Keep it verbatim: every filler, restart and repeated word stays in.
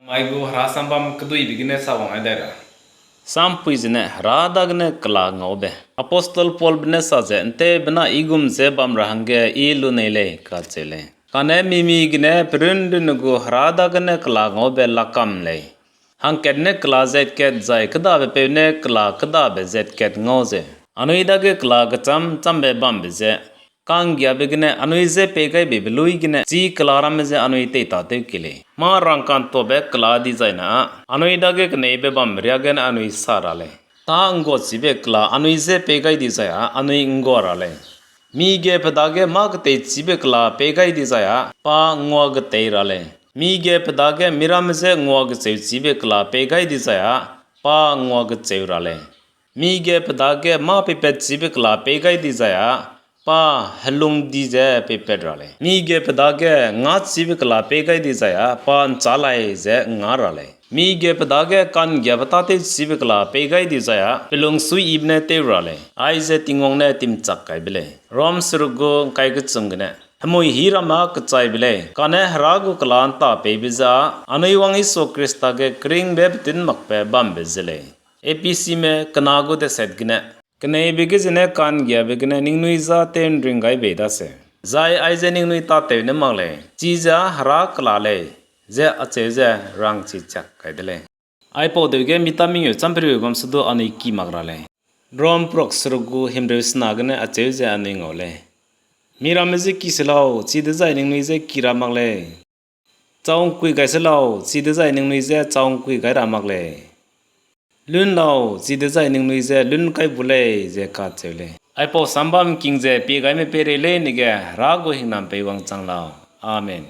Mai gu Hera sambam keduibe gene sa wang ai dai ra. Sampui zene Hera dagene kela ngaube. Apostle Paulbe ne sa ze, ’nteube na i gum ze bam ra hangge i lunei lei, kacheu lei. Kane mimi gene perun runne gu Hera dagene kela ngaube lakam lei. Hangkat ne kela zat kat zai kêdabe peu ne kela kêdabe zat kat ngau zeu. Anui dage kela gechâm châmbe bambe ze, ka'nggiabe gene anui je pei gai beibe luî gene chî kela ramme je anui tei tâtew ke lei. Mâ rangka'ntuabe kela dizai na â, anui dage keneibe bambe riâ gene anui sa ra lei. Tâ ’ngguachibe kela anui je pei gai dizai â anui ’nggua ra lei. Mi ge pe dage mâ keteichibe kela pei gai dizai â pa nguagetei ra lei. Mi ge pe dage miramme je nguagecheuchibe kela pei gai dizai â pa nguagecheu ra lei. Mi ge pe dage mâ peipatchibe kela pei gai dizai â pa helung di ze peipat ra lei. Mi ge pe dage ngâchibe kela pei gai dizai â pa ’nchâ lai ze ngâ ra lei. Mi ge pe dage ka'nggiabe tâtewchibe kela pei gai dizai â pe lungsuiyibe ne tew ra lei. Aize Tingwang ne timchak kai be lei. Rom seruk gu ’ngkai kechum gene, hemui hî ramme â kechaibe lei, kane Hera gu kela ’nta peibe ze â anui wang Jisu Khrista ge keringbe petûn makbe bambe ze lei. Ephesime kena gu deset gene, keneibe ge zene ka'nggiabe gene ningnui je tew'nring gai bei daseu. Zai aize ningnui tâtew ne mak lei, chize â Hera kela lei, ze acheu ze rangchi chak kai de lei. Aipau deu ge mi ta mengeu cham periu bam se du anui ki mak ra lei. Rom prok seruk gu himreu sena gene acheu ze anui ngau lei. Miramme je ki se lau, chidezai ningnui je ki ra mak lei. Chau ’ngkui gai se lau, chidezai ningnui je chau ’ngkui gai ra mak lei. Lun lau, chidezai ningnui je lun kai bu lei, ze kacheu lei. Aipau sambam ’ngking ze pie gaime peirei leine ge Hera gu hingnam pei wangchang lau. Amen.